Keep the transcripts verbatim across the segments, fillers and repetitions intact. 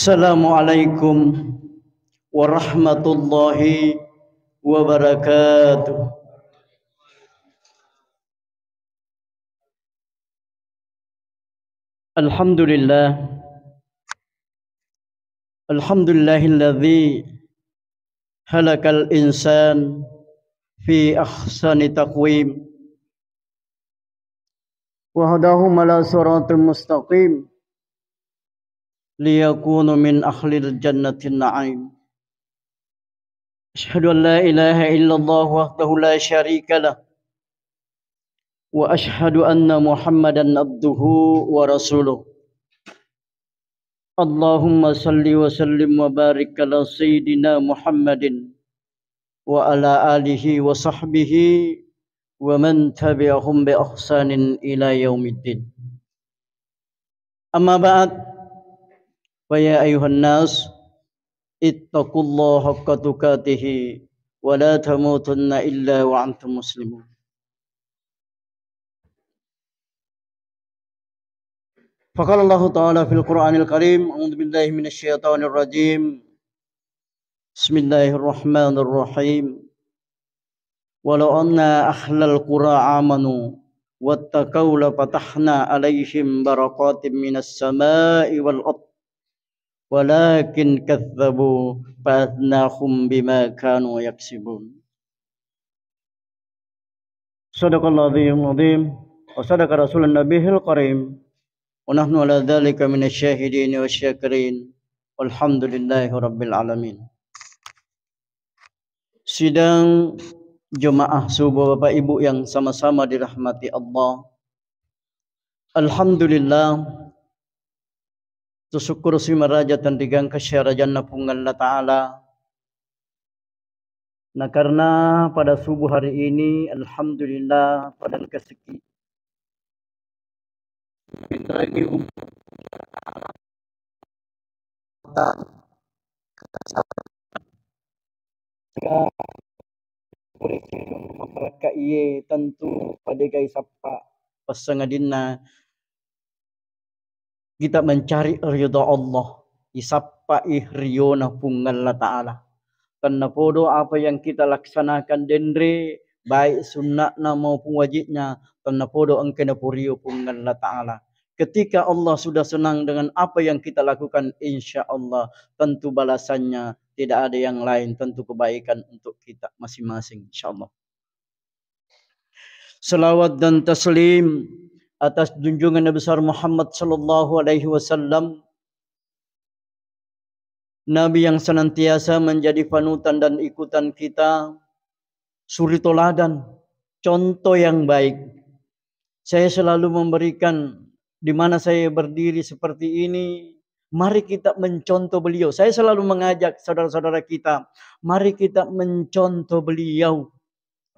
Assalamualaikum warahmatullahi wabarakatuh. Alhamdulillah. Alhamdulillahilladzi khalaqal insan fi ahsani taqwim. Wa hadahum ala siratim mustaqim. Liyakunu min ahlil jannatin na'im. Asyhadu an la ilaha illallah wahdahu la syarika lah. Wa asyhadu anna Muhammadan abduhu wa rasuluh. Allahumma salli wa sallim wa barik ala sayyidina Muhammadin wa ala alihi wa sahbihi wa man tabi'ahum bi ihsanin ila yaumiddin. Amma ba'd, fa ya ayyuhan nas, ittaqullaha haqqa tuqatihi wa la tamutunna illa wa antum muslimun. Faqala Allahu ta'ala fil Qur'anil Karim, a'udzu billahi minasy syaithanir rajim. Bismillahirrahmanirrahim. Walau anna ahlal qura amanu wattaqau lafatahna alaihim barakatim minas sama'i wal ard. Walakin kadzdzabu fa akhadznahum bima kanu yaksibun. Sadaqallahul azim, wa sadaqa rasulun nabiyul karim, wa nahnu ala dzalika minasy syahidin wasy syakirin, walhamdulillahi rabbil alamin. Sidang jemaah subuh Bapak Ibu yang sama-sama dirahmati Allah. Alhamdulillah, tusyukkuru si maraja tenrigangka syarajanna Puang Allah Ta'ala. Nah, karena pada subuh hari ini, alhamdulillah, pada engka siki Mabarakka iye tentu pada gai sappa passangadinna kita mencari ridha Allah, isappai riona Puang Allah Ta'ala. Tennapodo apa yang kita laksanakan denre, baik sunna'na maupun wajibnya, tennapodo engka naporio Puang Allah Ta'ala. Ketika Allah sudah senang dengan apa yang kita lakukan, insya Allah tentu balasannya tidak ada yang lain, tentu kebaikan untuk kita masing-masing, insya Allah. Salawat dan taslim atas junjungan Nabi besar Muhammad sallallahu alaihi wasallam, Nabi yang senantiasa menjadi panutan dan ikutan kita, suri toladan, contoh yang baik. Saya selalu memberikan, di mana saya berdiri seperti ini, mari kita mencontoh beliau. Saya selalu mengajak saudara-saudara kita, mari kita mencontoh beliau,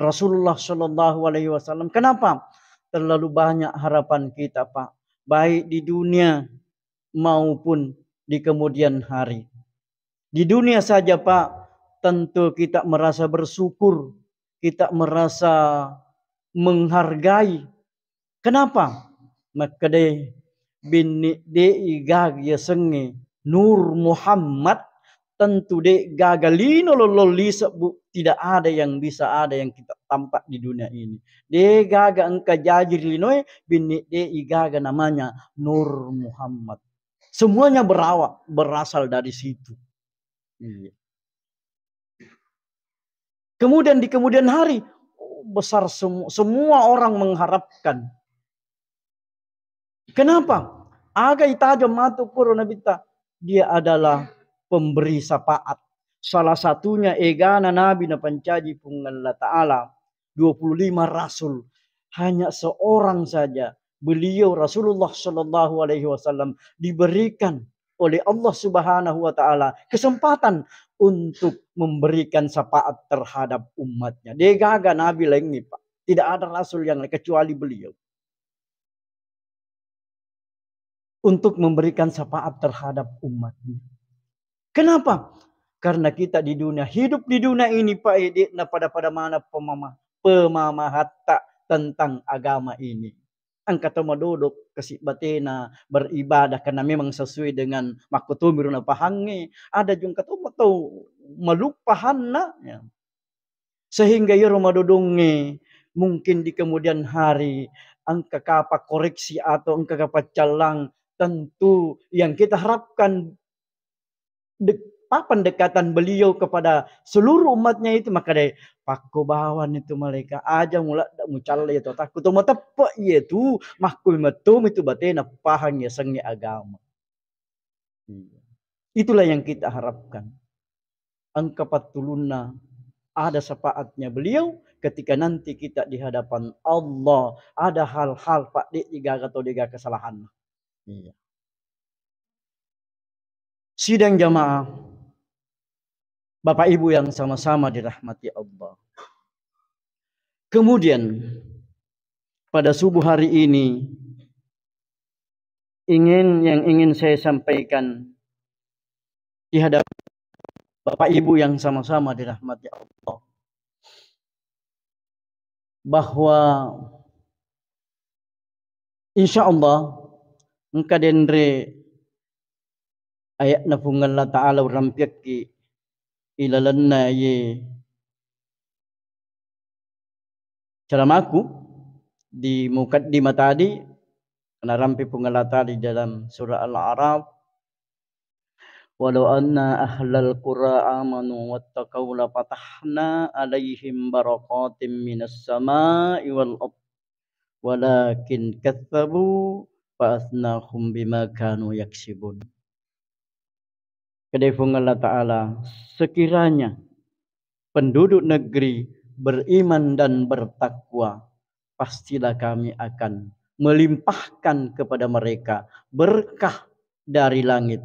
Rasulullah Shallallahu Alaihi Wasallam. Kenapa? Terlalu banyak harapan kita, Pak, baik di dunia maupun di kemudian hari. Di dunia saja, Pak, tentu kita merasa bersyukur, kita merasa menghargai. Kenapa? Makkeda, binni de' gaga yasengnge Nur Muhammad, tentu de' gaga lino lollong lise', Bu, tidak ada yang bisa ada yang kita tampak di dunia ini. De' gaga engka jaji ri linoe, binni de' gaga namanya Nur Muhammad. Semuanya berawal, berasal dari situ. Iya. Kemudian di kemudian hari, oh, besar semu-, semua orang mengharapkan. Kenapa? Aga itajeng matu kuro Nabitta, dia adalah pemberi syafaat. Salah satunya egana Nabi napancaji Puang Allah Ta'ala, dua puluh lima rasul, hanya seorang saja, beliau Rasulullah Shallallahu Alaihi Wasallam, diberikan oleh Allah Subhanahu wa Ta'ala kesempatan untuk memberikan syafaat terhadap umatnya. De' gaga Nabi lainnya, Pak. Tidak ada rasul yang lain kecuali beliau. Untuk memberikan syafaat terhadap umatnya. Kenapa? Karena kita di dunia, hidup di dunia ini, Pak, de'na pada-pada mana pemama-, pemamahatta tentang agama ini. Engka tau madodo kasi batena beribadah karena memang sesuai dengan makkutomiro napahangnge. Ada juga tau, tau malupa pahanna, ya. Sehingga iyaro madodongnge mungkin di kemudian hari engka kapa koreksi atau engka kapa callang, tentu yang kita harapkan de-, apa pendekatan beliau kepada seluruh umatnya itu, maka deh, pakko bawang itu malaikat, aja muladde mucalla itu takku to mateppe itu, makko metto itu batena pahang ya sengnge agama. Iya. Itulah yang kita harapkan. Engka pattulunna, ada syafaatnya beliau ketika nanti kita di hadapan Allah, ada hal-hal pak de gaga atau de gaga kesalahan. Iya. Sidang jamaah, Bapak Ibu yang sama-sama dirahmati Allah. Kemudian, pada subuh hari ini, ingin, yang ingin saya sampaikan di hadapan Bapak Ibu yang sama-sama dirahmati Allah, bahwa insya Allah engka denre ayatna Puang Allah Ta'ala urampiakki ilalenna ye ceramaku di mukaddimah tadi, narampi Puang Allah Ta'ala di dalam surah Al-A'raf, "Walau anna ahlal qura amanu wattaqau lafatahna alaihim barakatim minas sama'i wal ard, walakin kadzabu fa asnahum bima kanu yaksibun." Kedai Puang Allah Ta'ala, sekiranya penduduk negeri beriman dan bertakwa, pastilah kami akan melimpahkan kepada mereka berkah dari langit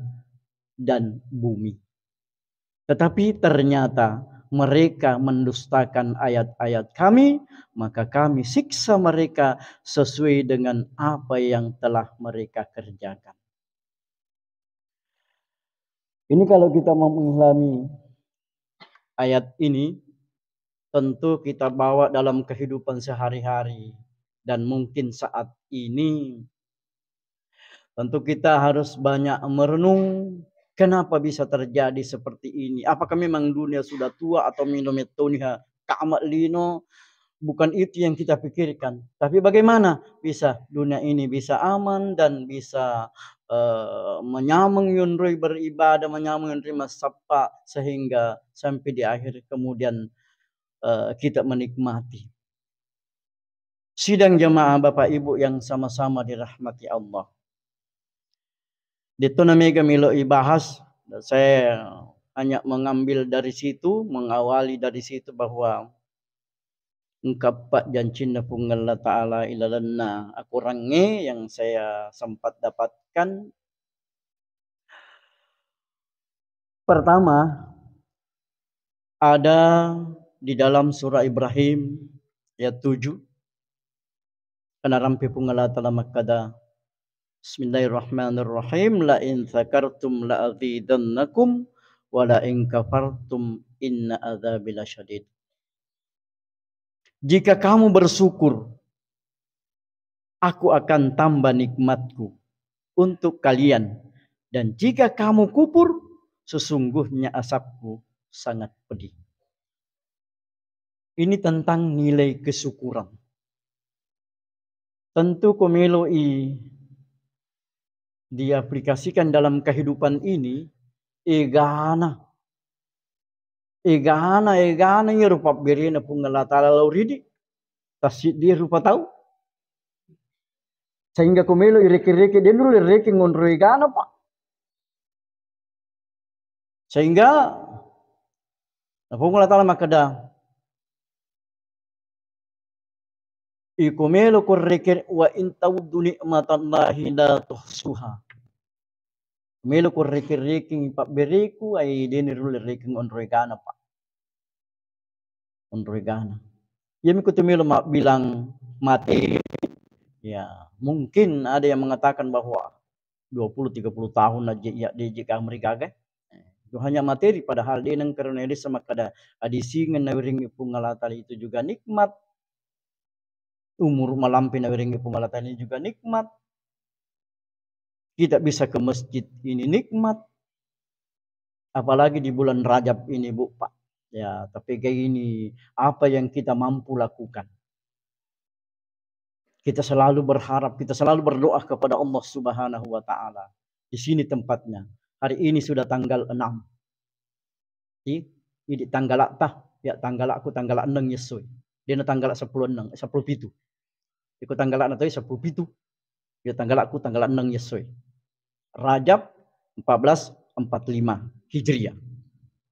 dan bumi. Tetapi ternyata mereka mendustakan ayat-ayat kami, maka kami siksa mereka sesuai dengan apa yang telah mereka kerjakan. Ini kalau kita mau mengalami ayat ini, tentu kita bawa dalam kehidupan sehari-hari dan mungkin saat ini. Tentu kita harus banyak merenung, kenapa bisa terjadi seperti ini? Apakah memang dunia sudah tua atau melo mettoniha kama lino? Bukan itu yang kita pikirkan. Tapi bagaimana bisa dunia ini bisa aman dan bisa, eh, menyameng yonroi beribadah, menyameng yonroi massappa, sehingga sampai di akhir kemudian, eh, kita menikmati. Sidang jamaah Bapak Ibu yang sama-sama dirahmati Allah. Detto na mega melo ibahas, saya hanya mengambil dari situ, mengawali dari situ bahwa engka eppa jancinna Puang Allah Ta'ala ilalenna akorangnge yang saya sempat dapatkan. Pertama, ada di dalam surah Ibrahim ayat tujuh. Kenarampe Puang Allah Ta'ala makkada, "Bismillahirrahmanirrahim. La in syakartum la azidannakum, wa la in kafartum inna adzabi lasyadid." Jika kamu bersyukur, aku akan tambah nikmatku untuk kalian. Dan jika kamu kufur, sesungguhnya azabku sangat pedih. Ini tentang nilai kesyukuran. Tentu ko meloi diaplikasikan dalam kehidupan ini, egana. Egana, egana iyaro pabberena Puang Allah Ta'ala lao ridi, tassiddi rupa tau. Sehingga ko melo ireke-reke, de nulle reke ngonro egana, Pak. Sehingga na Puang Allah Ta'ala makkada, iko melo ko reke, "Wa in ta'uddu ni'matallahi la tuhsuha." Melo ko reke-rekeng pabbereku, ai de nulle rekeng onro egana, Pak. Onro egana. Iyami ko tu melo mabbilang materi. Ya, mungkin ada yang mengatakan bahwa dua puluh, tiga puluh tahun aja iya de je kamu rigaga. Itu hanya materi, padahal de nengka ro naelessa makkada adisingeng nawerengngi Puang Allah Ta'ala itu juga nikmat. Umur malampe nawerengngi Puang Allah Ta'ala ini juga nikmat. Kita bisa ke masjid ini nikmat. Apalagi di bulan Rajab ini, Bu, Pak. Ya, tapi kayak ini, apa yang kita mampu lakukan? Kita selalu berharap, kita selalu berdoa kepada Allah Subhanahu wa Ta'ala. Di sini tempatnya. Hari ini sudah tanggal enam. I, idi tanggala'ta, ya, tanggala'ku tanggala'neng yessoi. Dena tanggala'ta seppulo enneng, seppulo pitu. Iko tanggala'na toi seppulo pitu. Ya, tanggala'ku tanggala'neng yessoi. Rajab empat belas empat lima Hijriah.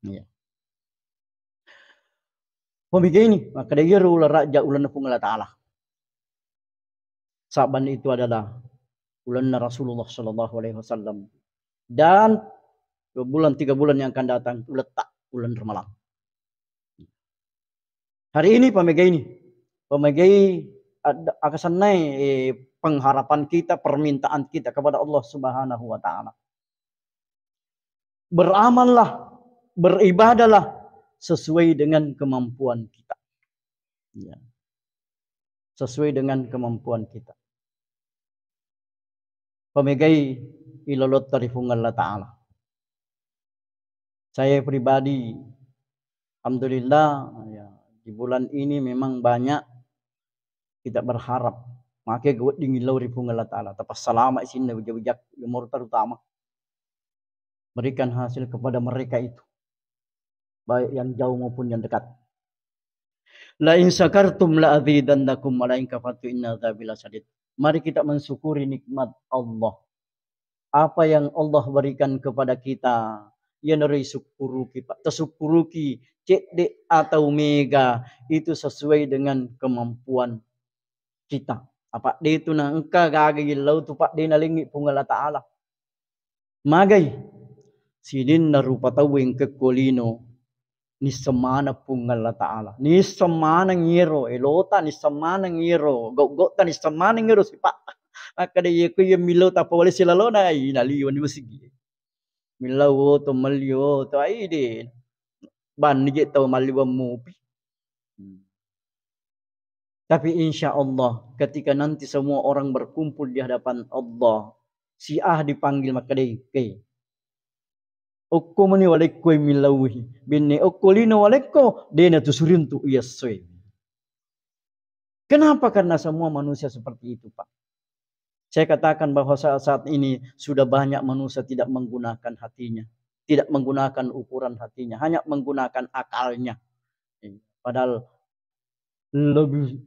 Iya. Pemikir ini, maka dia ro uleng Rajab, ulenna Puang Allah Ta'ala. Saban itu adalah ulenna Rasulullah Shallallahu Alaihi Wasallam. Dan dua bulan, tiga bulan yang akan datang, uletta, ulen Ramalang. Hari ini, pamegai ini, pamegai ad-, akasennai, eh, pengharapan kita, permintaan kita kepada Allah Subhanahu wa Ta'ala. Beramallah, beribadahlah sesuai dengan kemampuan kita. Ya. Sesuai dengan kemampuan kita. Pamegai ilolotta ri Puang Allah Ta'ala. Saya pribadi, alhamdulillah, ya, di bulan ini memang banyak kita berharap. Make wedding illau ri Puang Allah Ta'ala. Tapassalama isinna wija-wija umur terutama. Berikan hasil kepada mereka itu, baik yang jauh maupun yang dekat. La in syakartum la azidannakum wa la in kafartum inna adzabi lasyadid. Mari kita mensyukuri nikmat Allah. Apa yang Allah berikan kepada kita, iyanaro isukkuruki, Pak. Tasukkuruki cedde atau mega, itu sesuai dengan kemampuan kita. Apa de tu na engka gaga illau tu, Pak, de nalengngi Puang Allah Ta'ala. Magai? Sininna rupa tau engka ko lino nisseng maneng Puang Allah Ta'ala. Nisseng maneng iyaro elota, nisseng maneng iyaro gau-gauta, nisseng maneng iyaro sipatta. Makkeda, "Iya ko iya millau tappa wale silalona, ai naliwani masigi." Millau oto, melli oto, ai de. Banni je tau malliweng mupi. Hmm. Tapi insya Allah, ketika nanti semua orang berkumpul di hadapan Allah, si A dipanggil, makkedai, "Oke, okko meni walekko millauhi, benne okko lino walekko, dena tu suruntu iyessoe." Kenapa? Karena semua manusia seperti itu, Pak. Saya katakan bahwa saat-saat ini sudah banyak manusia tidak menggunakan hatinya, tidak menggunakan ukuran hatinya, hanya menggunakan akalnya. Padahal lebih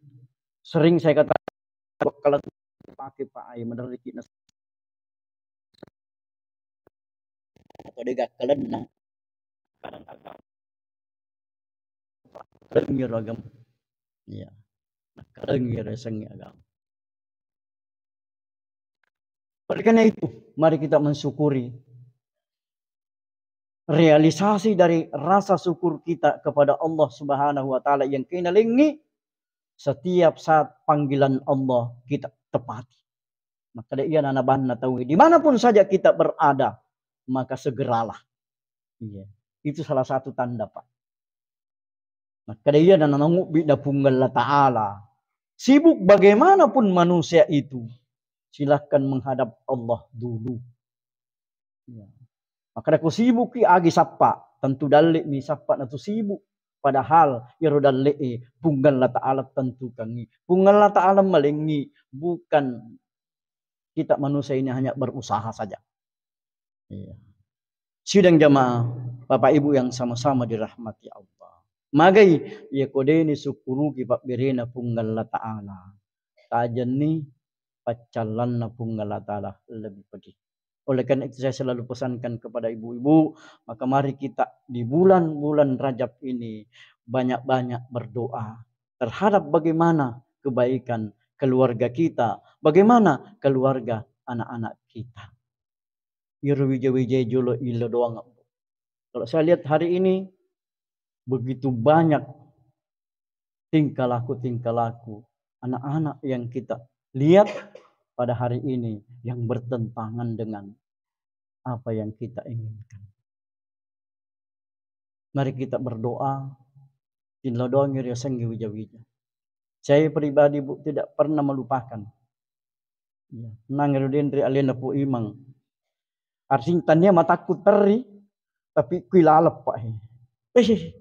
sering saya katakan, kalau pakai, Pak, ai, meneriki nas-, atau dia gak kelenna. Makkalengngi ro agama. Iya. Makkalengngi ro yasengnge agama. Oleh karena itu, mari kita mensyukuri realisasi dari rasa syukur kita kepada Allah Subhanahu wa Ta'ala yang kena lengi setiap saat panggilan Allah kita tepati. Makkeda iyana nabanna tauwe, dimanapun saja kita berada, maka segeralah. Iya. Itu salah satu tanda, Pak. Makkeda iyana nanangubbi na Puang Allah Ta'ala. Sibuk bagaimanapun manusia itu, silahkan menghadap Allah dulu. Iya. Makkeda ko sibukki agi sappa, tentu dalle'mi sappa natu sibuk. Padahal iyaro dalle'e Puang Allah Ta'ala tentukangngi. Puang Allah Ta'ala malengngi, bukan kita manusia ini hanya berusaha saja. Iya. Sidang jamaah, Bapak Ibu yang sama-sama dirahmati Allah. Magai, iya ko deni sukkuruki pabberena Puang Allah Ta'ala, tajenni paccallanna Puang Allah Ta'ala lebih pedih. Oleh karena itu, saya selalu pesankan kepada ibu-ibu, maka mari kita di bulan-bulan Rajab ini banyak-banyak berdoa terhadap bagaimana kebaikan keluarga kita, bagaimana keluarga anak-anak kita. Iyaro wija-wija jolo ilo doang. Kalau saya lihat hari ini, begitu banyak tingkah laku-tingkah laku anak-anak yang kita lihat pada hari ini yang bertentangan dengan apa yang kita inginkan. Mari kita berdoa, tinlo doang iri yasengnge wija-wija. Saya pribadi, Bu, tidak pernah melupakan. Iya. Nang ero denre alena Pu Imang. Artinya tania matakku terri, tapi kui lalep, Pak. Eh,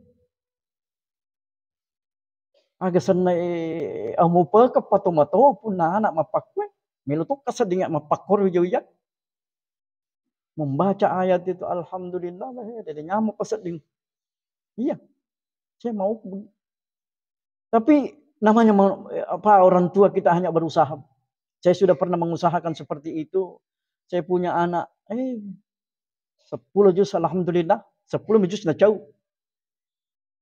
aga senna, eh, amu pekeppa to mato punna anak mappakkue, melo tokka sedding mappakkoro wija-wija. Membaca ayat itu, alhamdulillah lah, ya, dede nyamuk pasedding. Iya, saya mau. Tapi namanya mau, eh, apa, orang tua kita hanya berusaha. Saya sudah pernah mengusahakan seperti itu. Saya punya anak, eh, sepuluh juz, alhamdulillah, sepuluh juz nacau.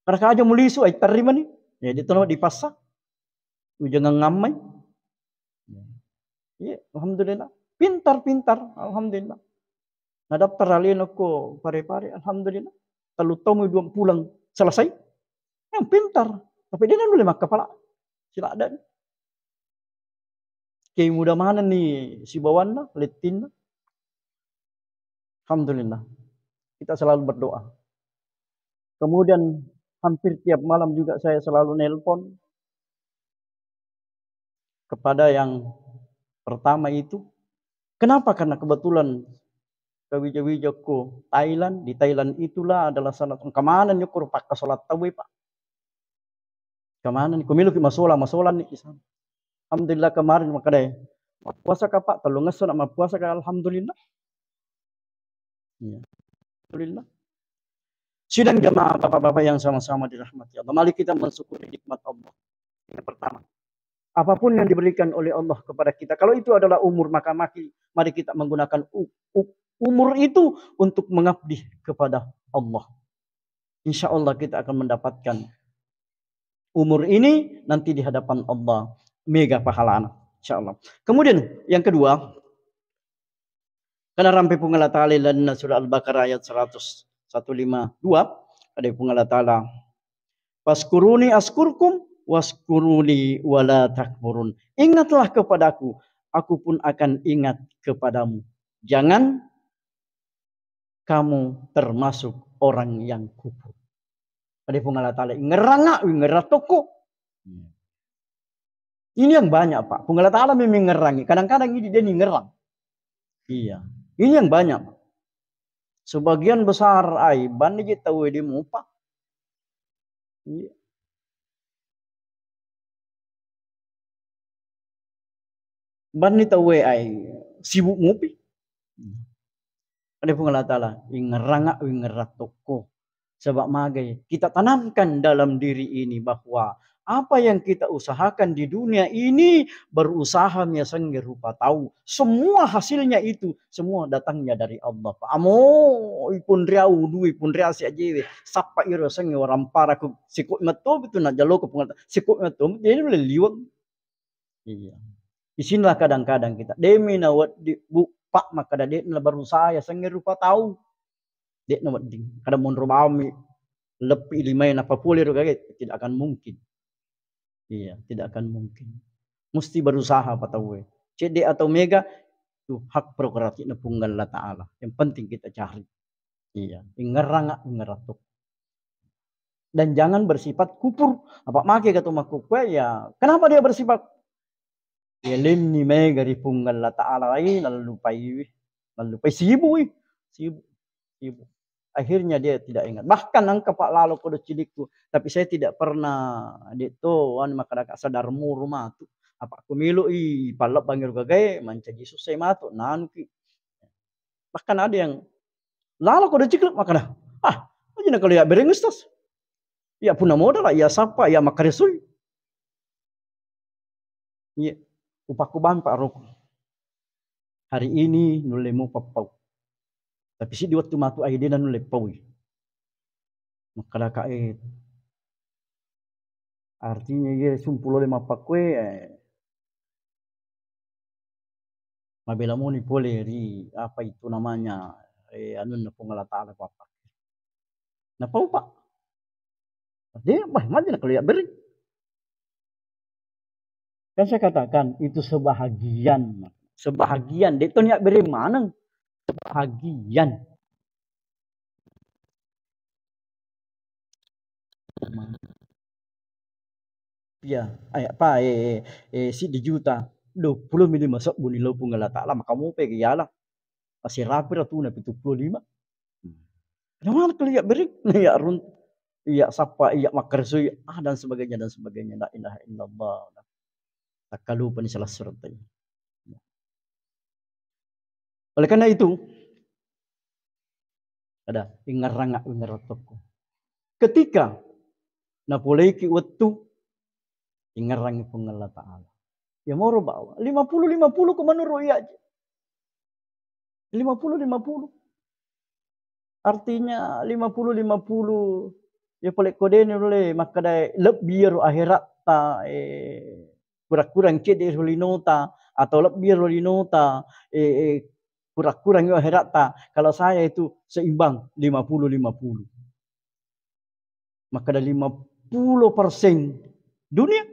Karena aja mulisu, ai terima nih. Ya, di tono dipaksa. Ujang ngammai. Iya, alhamdulillah. Pintar, pintar, alhamdulillah. Nadaftar alena ko Pare-Pare, alhamdulillah. Tellu taung dua pulang selesai. Yang pintar. Tapi dia nulle makkapala. Sila ada. Kiai muda manenni sibawanna, lettinna. Alhamdulillah. Kita selalu berdoa. Kemudian hampir tiap malam juga saya selalu nelpon kepada yang pertama itu. Kenapa? Karena kebetulan kawija-wija ko Thailand, di Thailand itulah adalah salah, engka maneng nyokoro pakkasolat tauwe, Pak. Engka maneng ko meloki masola, masolanni kisah. Alhamdulillah kemarin makkeda, "Mappuasa ka, Pak?" "Tellung esso na mappuasa ka." Alhamdulillah. Iya. Alhamdulillah. Sidang jamaah bapak-bapak yang sama-sama dirahmati Allah. Mari kita mensyukuri nikmat Allah. Yang pertama, apapun yang diberikan oleh Allah kepada kita, kalau itu adalah umur, maka maki-, mari kita menggunakan u-, u-, umur itu untuk mengabdi kepada Allah. Insya Allah kita akan mendapatkan umur ini nanti di hadapan Allah mega pahalana, insya Allah. Kemudian yang kedua, karena rampe Puang Allah Ta'ala lalenna surah Al-Baqarah ayat seratus satu lima dua, ada Puang Allah Ta'ala, "Faskuruni askurkum, waskuruni wala takfurun." Ingatlah kepadaku, aku pun akan ingat kepadamu. Jangan kamu termasuk orang yang kufur. Pada Puang Allah Ta'ala, "Ingerranga, ingerra toko." Ini yang banyak, Pak. Puang Allah Ta'ala memang ngerangi. Kadang-kadang ini dia ngerang. Iya. Ini yang banyak, Pak. Sebagian besar ai, banni je tau di mupa. Iya. Banni tauwe ai sibuk mupi. Ada Puang Allah Ta'ala, "Ingerranga, ingerra tokko." Sebab magai kita tanamkan dalam diri ini bahwa apa yang kita usahakan di dunia ini, berusaha miasengnge rupa tau. Semua hasilnya itu, semua datangnya dari Allah. Amo ipun riau dui, ipun riau siajewe, sappa iro sengnge warampara ku siko metto betul na jalo ke Puang Allah Ta'ala. Siko metto, jadi boleh liwang. Iya. Di sinilah kadang-kadang kita, demi na wedding, Bu, Pak, makkeda de'na berusaha yasengnge rupa tau. De'na wedding. Kada monro bawammi, leppi limae napapole ro gage, tidak akan mungkin. Iya, tidak akan mungkin. Mesti berusaha pa tauwe. Cedde atau mega, itu hak prerogatifna Puang Allah Ta'ala. Yang penting kita cari. Iya, ingerranga, ingerra to. Dan jangan bersifat kufur. Apa make katu makkukue, ya, kenapa dia bersifat? Ya, lenni mega ri Puang Allah Ta'ala, ai, lallupai, lallupai sibuk, ih. Sibuk, sibuk. Akhirnya dia tidak ingat. Bahkan engka, Pak, lalo kodo cidikku, tapi saya tidak pernah, dek to, anu, makkadaka sadar muru matu. Apa ku melo i pallebbangi ro gagae, mancaji susai matu, nanuki. Bahkan ada yang lalo ko dacikle makkeda, "Ah, aja na kalau ya bereng Ustaz. Ya punna modal, ya sapa, ya makkaresui." Iya, upakku bampa roko. Hari ini nulle mo pappau. Tapi siddi wettu matu ai dena nulle paui. Makkedaka, eh, artinya iya sumpulo le mappakkue, eh, mabela moni pole ri apa itu namanya, eh, anunna Puang Allah Ta'ala kuappakke. Napau, Pak. De, bah, magi na kalau ya beri. Kan saya katakan itu sebahagian, sebahagian. De to niat beri maneng, sebahagian. Iya, eh, apa, eh, eh, eh, siddi juta, dua puluh miliar masuk buni lo Puang Allah Ta'ala, maka mau pergi yala. Masih rapi ratuna pitu puluh lima. Kenapa kali ya beri? Ya run, ya sapa, ya makar sui, ah, dan sebagainya, dan sebagainya. La ilaha illallah. Takkalupa ni salah surat tadi. Oleh karena itu, ada ingerranga, ingerrang tokko. Ketika napoleiki wettu, ingerrangi Puang Allah Ta'ala. Ya moro bawa. Lima puluh lima puluh ko menurut iya aja. Lima puluh lima puluh. Artinya lima puluh lima puluh. Ya pole kodene le makkada lebbi ro akhiratta, eh, kurang-kurang cedde ro linota atau lebbi ro linota, eh, eh, kurang-kurang ro akhiratta. Kalau saya itu seimbang lima puluh lima puluh. Makkada lima puluh persen dunia.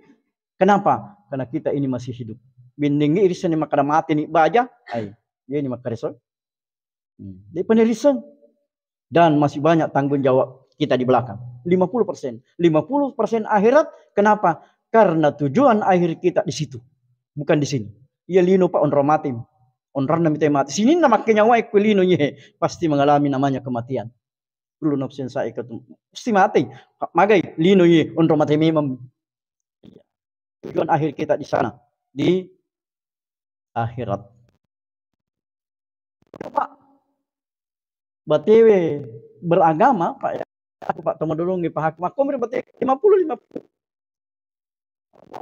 Kenapa? Karena kita ini masih hidup. Bindingi irisan makkada mati ni baja, ai, iya ni makkada so. Hmm. Dia peneriseng. Dan masih banyak tanggung jawab kita di belakang. Lima puluh persen. Lima puluh persen akhirat. Kenapa? Karena tujuan akhir kita di situ. Bukan di sini. Iya lino, Pak, onro mati. Onronna mita mati. Sininna makke nyawa ikku lino ye. Pasti mengalami namanya kematian. Kullu nafsin sa'iqatul, pasti mati. Magai lino ye. Onro mati memang. Tujuan akhir kita di sana. Di akhirat. Pak, batewe beragama, Pak, ya. Aku, Pak, tomodolongi, Pak, aku makkomri bate lima puluh lima puluh.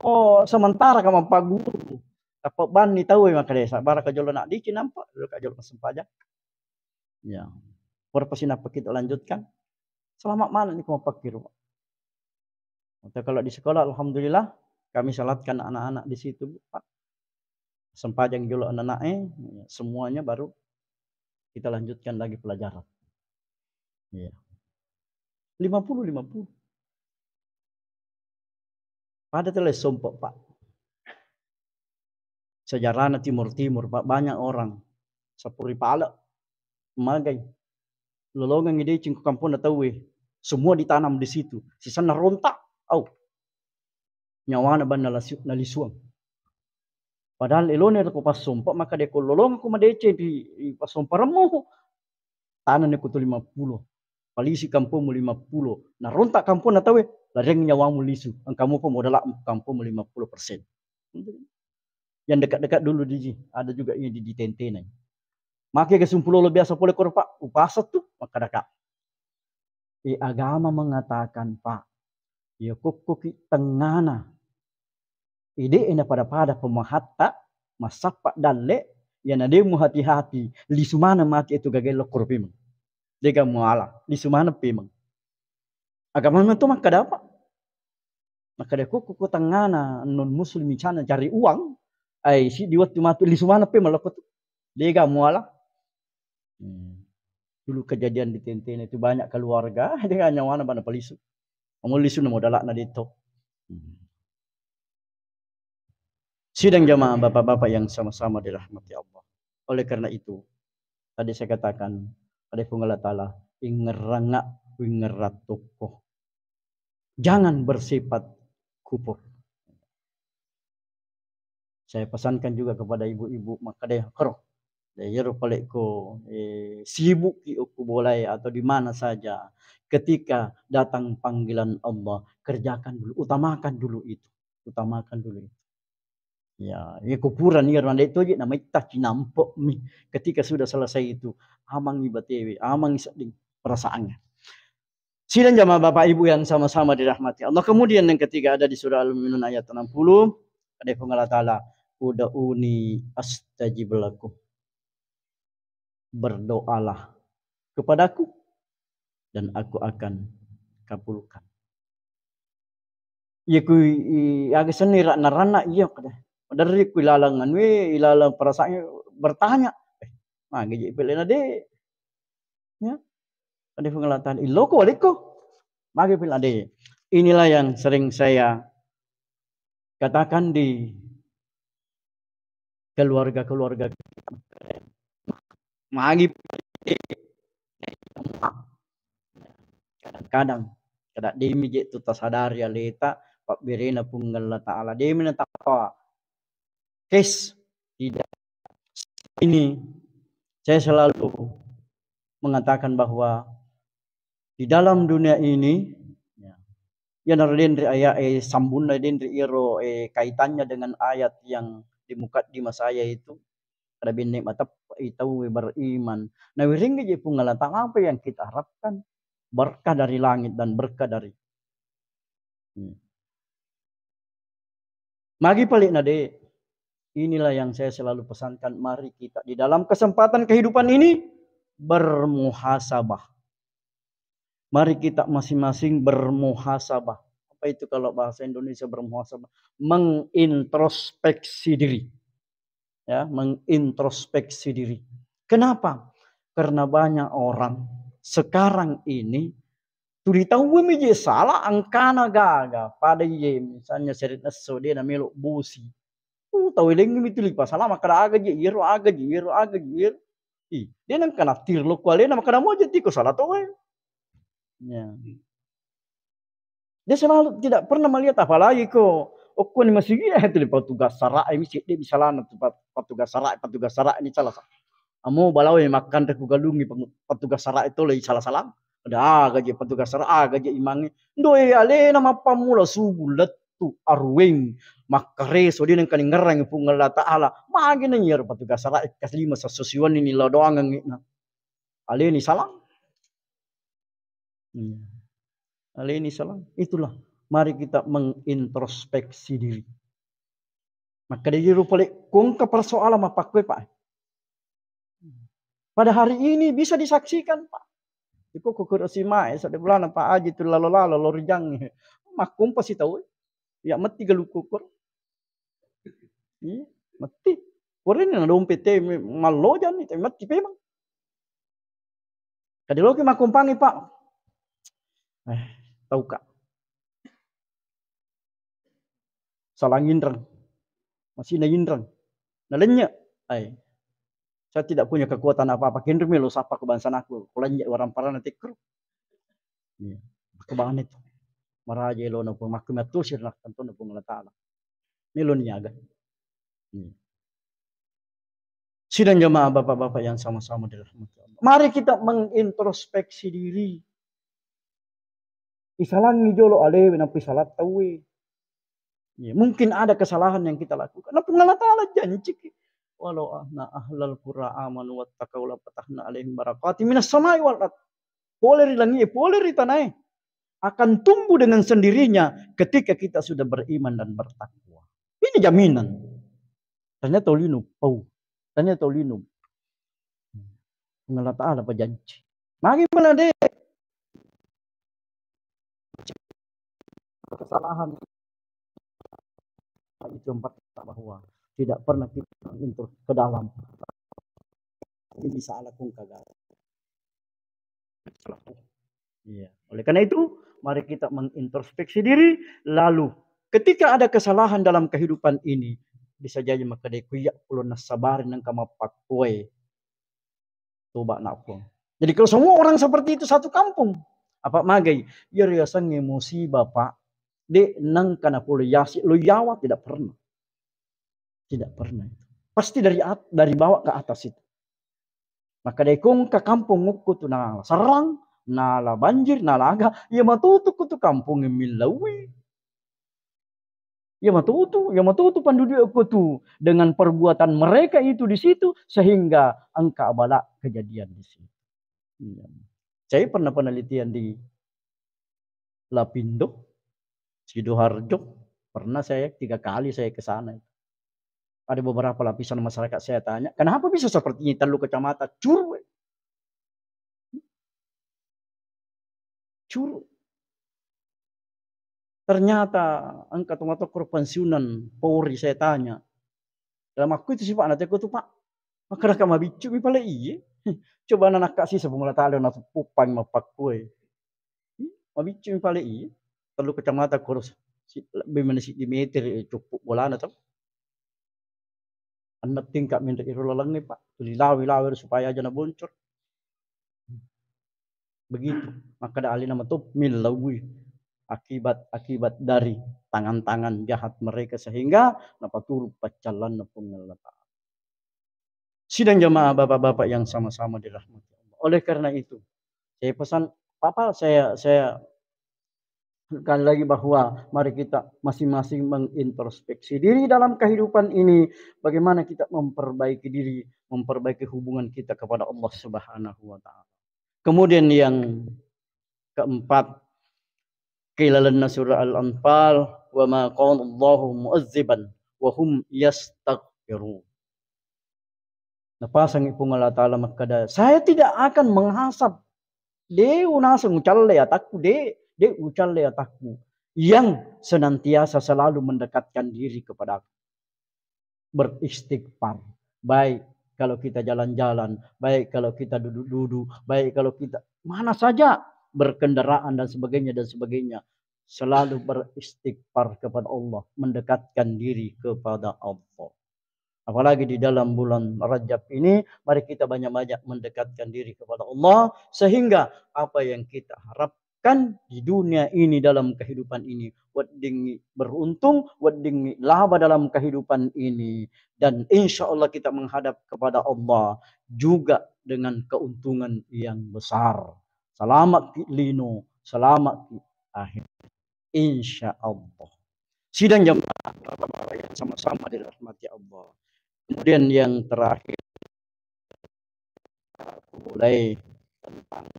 Oh, sementara ka mappaguru. Tappa banni tau e makkeda, sabbara ka jolo nak diki nampa, dulu ka jolo massempajang. Ya. Pura pasti nappa kita lanjutkan. Selamat mana ni ko mappakkiro, Pak. Atau kalau di sekolah, alhamdulillah, kami salatkan anak-anak di situ, Bu, Pak. Sempajang jolo anak-anak, eh, semuanya baru kita lanjutkan lagi pelajaran. Iya. Lima puluh lima puluh. Pada tele sompe, Pak. Sejarahna Timur-Timur, Pak, banyak orang sapuri pale. Magai. Lolongang deceng ko kamponna tauwe. Semua ditanam di situ. Sisanna rontak. Au. Nyawana banna lasu-, nalisuang. Padahal elone ko passompa, maka de ko lolong ko madeceng ri, ri passomparemmu. Tananni ko tu lima puluh. Palisi kampungmu lima puluh. Narontak kampungna tauwe, lareng nyawamu lisu. Engka mupa modala kampungmu lima puluh persen. Yang dekat-dekat dulu di ji, ada juga yang di, ditentenai. Make ga sumpulolo biasa pole koro, Pak, upasa tu, makkadaka. Eh, agama mengatakan, Pak, iya kokkoki tengngana. Ide ena pada-pada pemahatta, massappa dalle, yana demu hati-hati, lisu maneng mati itu gagai lokkoro pemeng. Dega muala, lisu maneng pemeng. Agama memang tu makkada apa? Makkada ko, ko, ko tengngana non muslim misalnya cari uang, ai, si di waktu matu lisu maneng pemeng lokko tu. Dega muala. Hmm. Dulu kejadian di Tentena itu banyak keluarga dengan nyawana bana palisu. Kamu lisu namo dalakna detto. Hmm. Sidang jamaah bapak-bapak yang sama-sama dirahmati Allah. Oleh karena itu, tadi saya katakan, pada Puang Allah Ta'ala, ingerranga, ingerrat tokko. Jangan bersifat kufur. Saya pesankan juga kepada ibu-ibu, makkada koro. Iyaro palekko, eh, sibuk ki okko bolae atau di mana saja, ketika datang panggilan Allah, kerjakan dulu, utamakan dulu itu. Utamakan dulu itu. Ya, ya kuburan iyaro nade toje namaitta cinampe mi. Ketika sudah selesai itu, amangi batewe, amangi sedding perasaannya. Sidang jamaah Bapak Ibu yang sama-sama dirahmati Allah. Kemudian yang ketiga ada di surah Al-Mu'minun ayat enam puluh. Ada Puang Allah Ta'ala, "Ud'uni astajib lakum." Berdoalah kepadaku dan aku akan kabulkan. Iya ku i-, aga senni ra-, narana iya kada. Maderri ku ilalang anu e, ilalang perasaan bertanya. Eh, magi je pele na de. Ya. Ada pengelatan iloko waliko. Magi pele na de. Inilah yang sering saya katakan di keluarga-keluarga kita. Magi kadang-kadang kada demi je tu tasadari aleta, pabberena Puang Allah Ta'ala. Demi natappa kes tidak. Ini saya selalu mengatakan bahwa di dalam dunia ini, ya, iyanaro denre ayat, eh, sambunna denre iyaro, eh, kaitannya dengan ayat yang di mukaddimah saya itu, pada benne mateppe'i tau beriman. Nah, wiring je Puang Allah Ta'ala, apa yang kita harapkan? Berkah dari langit dan berkah dari, hmm. Magi palikna, Dek. Inilah yang saya selalu pesankan, mari kita di dalam kesempatan kehidupan ini bermuhasabah. Mari kita masing-masing bermuhasabah. Apa itu kalau bahasa Indonesia bermuhasabah? Mengintrospeksi diri. Ya, mengintrospeksi diri. Kenapa? Karena banyak orang sekarang ini tuli tauwe mi je sala angkana gaga, pada iye misalnya seret esso de namelo bosi. Uh, tau elengngi mi tuli pasala makkada aga je iyero, aga je iyero, aga je iyero. Ih, de nengka nattir lo ku alena makkada moja tiko sala to wae. Ya. Dia selalu tidak pernah melihat, apalagi ko okko ni masigi, eh, tuli patugas sara e mi sedde mi salana tu pat-, patugas sara e, patugas sara e ni salah sa-, amo balawe makkanre ku galungi patu-, patugas sara e tole sala-sala. Ada aga je patugas sara, aga je imangnge. Ndo e alena mappammula subuh lettu aruweng makkareso de nengka ningerrangi Puang Allah Ta'ala. Magi na iyaro patugas sara e kas lima sasso siwenni ni lao doangengngi na. Aleni salang. Iya. Aleni salang. Itulah. Mari kita mengintrospeksi diri. Makkeda iyaro pole ko engka persoalan mappakkue, Pak. Pada hari ini bisa disaksikan, Pak. Iko ko kuro simae, sade bulana, Pak Aji tu lalo-lalo, lo rijang. Makkumpa si tau. Ya, metti galu kokor. Iya, metti. Koreni na dompet e me-, mallojang ni, tapi metti pemang. Kade loki makkumpangi, Pak. Eh, tauka. Salang inreng. Masih na inreng. Na lennye. Ai. Saya tidak punya kekuatan apa-apa. Kenro melo sapa ke bangsa naku. Ko lennye warang parana tekkero. Iya. Makkebanna itu. Maraja elona Puang, makku metu sirna tentona Puang Allah Ta'ala. Melo niaga. Iya. Sidang jamaah bapak-bapak yang sama-sama dirahmati Allah. Mari kita mengintrospeksi diri. Isalangi jolo alewe, nampa isalang tauwe. Ya, mungkin ada kesalahan yang kita lakukan. Nah, Puang Allah Ta'ala janjiki, "Walau anna ahlal qura amanu wattaqau la fatahna alaihim barakatim minas samai wal ard." Pole ri langi, pole ri tanae. Akan tumbuh dengan sendirinya ketika kita sudah beriman dan bertakwa. Ini jaminan. Ternyata lino, pau. Ternyata lino. Puang Allah Ta'ala pajanji. Magi mana deh? Kesalahan. Itu yang pertama, bahwa tidak pernah kita menyentuh ke dalam. Ini salah kung kagak. Iya. Oleh karena itu, mari kita mengintrospeksi diri, lalu ketika ada kesalahan dalam kehidupan ini, bisa jadi maka deh kuyak pulo nasabari nengka mappakkue. Toba na Puang. Jadi kalau semua orang seperti itu satu kampung, apa magai? Iya riasengnge musibah, Pak. Dek nengka na pole yasi lo yawa, tidak pernah. Tidak pernah itu. Pasti dari at-, dari bawah ke atas itu. Maka dai kong ka kampong okko tu nala serrang, nala banjir, nala aga, iya matutu ko tu kampong e millaui. Iya matutu, iya matutu penduduk okko tu dengan perbuatan mereka itu di situ sehingga engka bala kejadian di situ. Iya. Saya pernah penelitian di Lapindo, Sidoarjo, pernah saya tiga kali saya ke sana itu. Ada beberapa lapisan masyarakat saya tanya, "Kenapa bisa seperti ini, tellu kecamatan?" Curu. Curu. Ternyata engka tomatokkoro pensiunan Polri saya tanya. Dalam aku itu sifat nanti aku tuh, Pak. Maka mabiccu mi pale iye. Coba na nakka sisa Puang Allah Ta'ala na puppang mappakkue. Mabiccu mi pale iye. Tellu kecamatan koro si, lebbi mana siddi meter, eh, cuppu bolana to. Enneng tingkat menre iro lalengnge, Pak. Tuli lawi-lawi supaya aja na boncor. Begitu. Makkeda alena mato, "Millaui." akibat-akibat dari tangan-tangan jahat mereka, sehingga napaturut paccallanna Puang Allah Ta'ala. Sidang jamaah bapak-bapak yang sama-sama dirahmati Allah. Oleh karena itu, saya pesan, Papa, saya, saya sekali lagi bahwa mari kita masing-masing mengintrospeksi diri dalam kehidupan ini, bagaimana kita memperbaiki diri, memperbaiki hubungan kita kepada Allah Subhanahu wa Ta'ala. Kemudian yang keempat, ke lalenna surah Al-Anfal, "Wa ma kana Allahu mu'azziban wa hum yastaghfirun." Napasangi Puang Allah Ta'ala makkada, "Saya tidak akan menghasab." De' unaseng ucalle atakku, de', de' ucalle atakku yang senantiasa selalu mendekatkan diri kepada aku. Beristighfar. Baik kalau kita jalan-jalan, baik kalau kita duduk-duduk, baik kalau kita mana saja berkendaraan dan sebagainya dan sebagainya, selalu beristighfar kepada Allah, mendekatkan diri kepada Allah. Apalagi di dalam bulan Rajab ini, mari kita banyak-banyak mendekatkan diri kepada Allah, sehingga apa yang kita harapkan di dunia ini, dalam kehidupan ini, weddingngi beruntung, weddingngi laba dalam kehidupan ini, dan insya Allah kita menghadap kepada Allah juga dengan keuntungan yang besar. Selamat ki lino, selamat ki akhir. Insya Allah. Sidang jamaah yang sama-sama dirahmati Allah. Kemudian yang terakhir, aku mulai tentang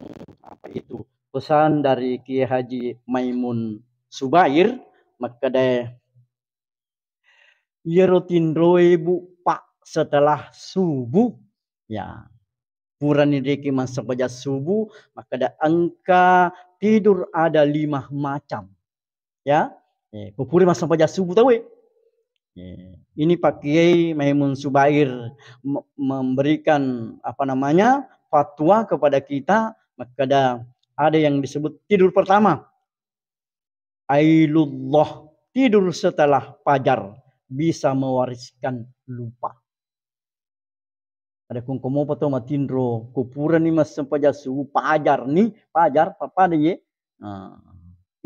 apa itu, pesan dari Kiai Haji Maimun Subair, makkeda, "Iyaro tinroe, Bu, Pak, setelah subuh, ya, purani de'ki massempajang subuh, makkeda engka tidur ada lima macam." Ya, eh, ko pura massempajang subuh tauwe. Eh, ini Pak Kiai Maimun Subair me-, memberikan, apa namanya, fatwa kepada kita, makkeda ada yang disebut tidur pertama, ailullah, tidur setelah fajar, bisa mewariskan lupa. Ada kungkomopa to matinro, ko purani massempajang subuh, fajar ni, fajar, pa-, pada ye. Nah,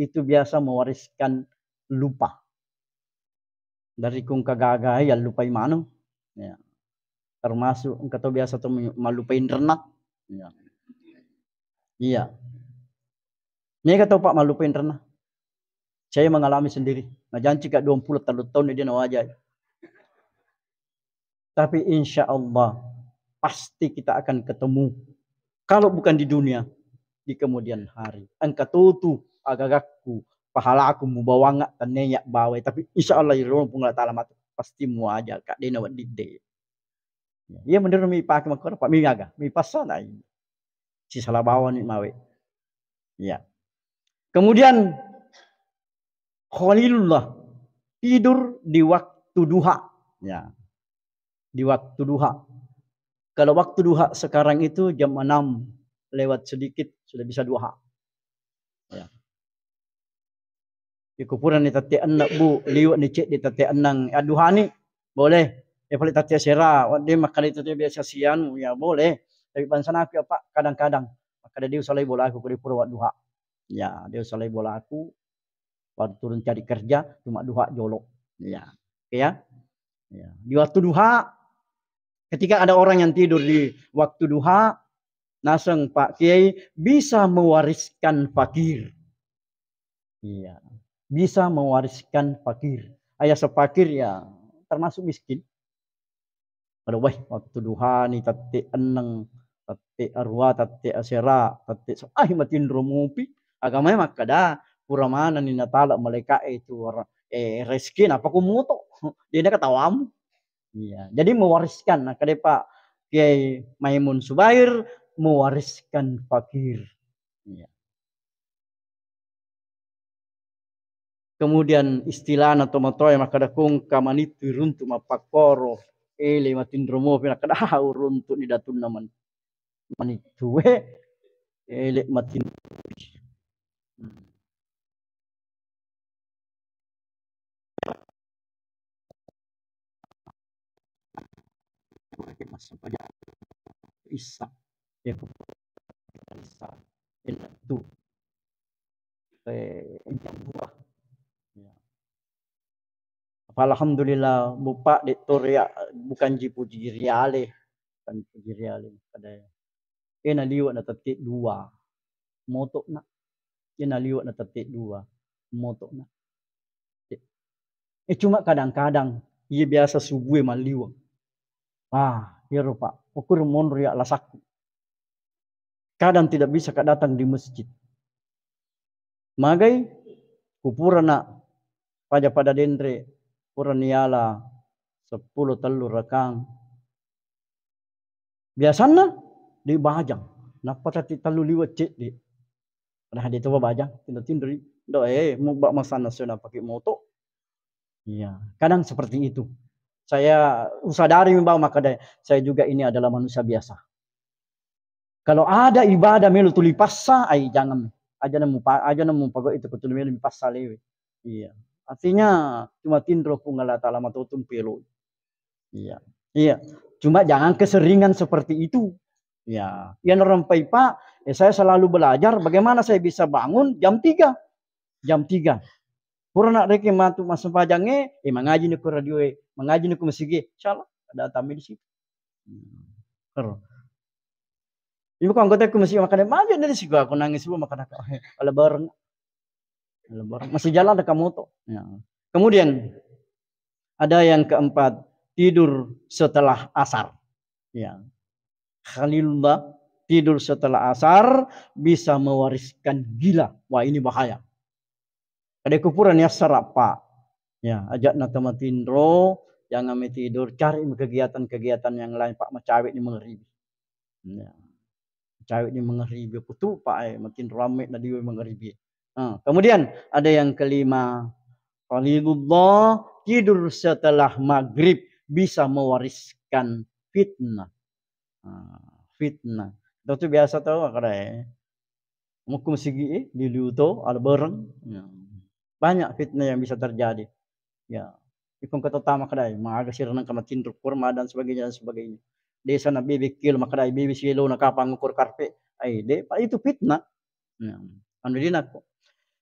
itu biasa mewariskan lupa. Dari kungka gaga ya lupai manu. Ya. Termasuk engka to biasa to mallupai renna. Ya. Iya. Mega tau, Pak, mallupai renna. Saya mengalami sendiri. Najanci ka dua puluh tellu tahun dia nawaja. Tapi insya Allah pasti kita akan ketemu. Kalau bukan di dunia, di kemudian hari. Engka totu agagakku, pahalaku mubawanga tenneya bawai. Tapi insya Allah, ri Puang Allah Ta'ala matu pasti muaja, Kak, dena wedding de. Iya, menurut mi pake makkoro, Pak, mi aga, mi passanai. Sisala bawani mawe. Iya. Kemudian Khalilullah tidur di waktu duha. Ya. Di waktu duha. Kalau waktu duha sekarang itu jam enam lewat sedikit sudah bisa duha. Ya. Iko purani tette enneng, Bu, liwe' ni cedde tette enneng, adduhani, boleh. Ya, paling tette asera, wedding makkeda tette biasa sianu, ya boleh. Tapi bangsana aku, Pak, kadang-kadang makkeda de' usalai bolaku ko de' pura wadduha. Ya, de' usalai bolaku, baru turun cari kerja, cuma duha jolo. Ya, oke ya. Ya. Di waktu duha, ketika ada orang yang tidur di waktu duha, naseng Pak Kiai, bisa mewariskan fakir. Iya, bisa mewariskan fakir. Ayah sepakir ya termasuk miskin. Pada wah, waktu duha ni tette enneng, tette arua, tette asera, tette se-, ah, matinro mupi. Agamae makkeda, pura manenni natala malaika'e itu, eh, rezeki napa ku muto. Dia ketawamu. Iya, jadi mewariskan. Nah, kade Pak Kiai Maimun Subair mewariskan fakir. Iya. Kemudian istilahna tomatoa makkeda kung kamanittu runtu mappakkoro, ele matinro mopi, nakkeda, "Ah, uruntu ni datunna man-, manittu, eh, ele matinro." Hmm. Isa. Ya, isa. Itu. Eh, jam dua. Ya. Apa alhamdulillah, Bapak, de' to ria, bukan ji puji riale, bukan puji riale, kada. Eh, naliwa' na tette' dua, moto' na. Eh, naliwa' na tette' dua, moto' na. Eh, cuma kadang-kadang, iya biasa subuh e malliwa'. Ah, iyaro, Pak, ukur monro ya lasakku. Kadang tidak bisa ka datang di masjid. Magai, kupurana paja pada denre, purani yala seppulo tellu rakang. Biasanna di bajang, nappa tatti tellu liwa' cedde'. Padahal de' to bajang, tinro-tinroi. Do, eh, mubba masanna sena pakai moto'. Iya, kadang seperti itu. Saya usadari memang, makanya saya juga ini adalah manusia biasa. Kalau ada ibadah melo tuli passa, ai jangan. Aja nemu pa-, aja nemu pagau itu, ko tuli melo passa lewe. Iya. Artinya cuma tinro Puang Allah Ta'ala matotung pelo. Iya. Iya. Cuma jangan keseringan seperti itu. Ya, yang rampai Pak, eh, saya selalu belajar bagaimana saya bisa bangun jam tiga. Jam tiga. Purana rekeng matu massempajangnge, eh, mangaji ni ko radio e, mangaji ni ko masigi, insya Allah ada tammi di situ. Hmm. Kero. Ibu ko anggota ku masigi makkeda, "Maja ni di situ aku nangis semua makkeda, ala bareng." Ala bareng. Masih jalan ada kamu tuh. Ya. Kemudian ada yang keempat, tidur setelah asar. Ya. Khalilullah, tidur setelah asar bisa mewariskan gila. Wah, ini bahaya. Kada kupura ni assara, Pak. Ya, ajakna tamatinro, jangan mi tidur, cari mi kegiatan-kegiatan yang lain, Pak, macawe ni mengeribi. Ya. Macawe ni mengeribi, aku tu, Pak, eh, matinro ramme na diwe mengeribi. Nah, kemudian ada yang kelima, Khalilullah, tidur setelah maghrib bisa mewariskan fitnah. Nah, fitnah. Itu tuh biasa tahu kada ya. Mukkum sigi, eh, liliu to, ala bareng. Ya. Banyak fitnah yang bisa terjadi. Ya. Ikung kata tama kadai, maga sirnang kamatinro kurma dan sebagainya, dan sebagainya. Desa na bebe kilo makadai, bebe sielo na kapang ukur karpe. Ai, de, Pak, itu fitnah. Ya. Anu dinako.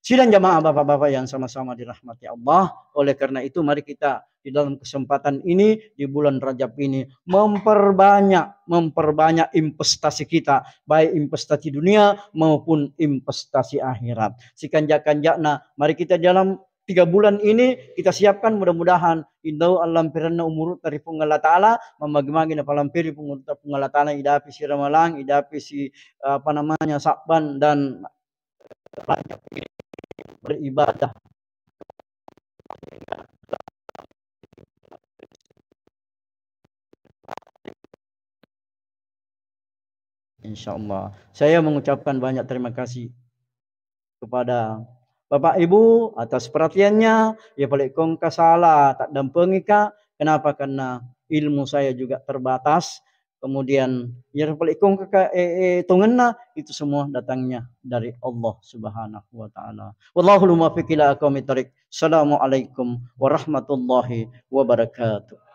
Sidang jamaah bapak-bapak yang sama-sama dirahmati Allah. Oleh karena itu, mari kita di dalam kesempatan ini, di bulan Rajab ini, memperbanyak, memperbanyak investasi kita, baik investasi dunia maupun investasi akhirat. Sikanja-kanjana, mari kita dalam tiga bulan ini kita siapkan, mudah-mudahan indau allampiranna umurutta ri Puang Allah Ta'ala, mamagi-magi napalampiri Puang Allah Ta'ala, idapi si Ramalang, idapi si, apa namanya, Sa'ban dan Rajab ini beribadah. Insya Allah. Saya mengucapkan banyak terima kasih kepada Bapak Ibu atas perhatiannya. Ya, pale kongka sala, tak dampengika. Kenapa? Karena ilmu saya juga terbatas. Kemudian, ya, pale kongka, eh, eh, tongenna, itu semua datangnya dari Allah Subhanahu wa Ta'ala. Wallahul muwaffiq ila aqwamit thariq. Assalamualaikum warahmatullahi wabarakatuh.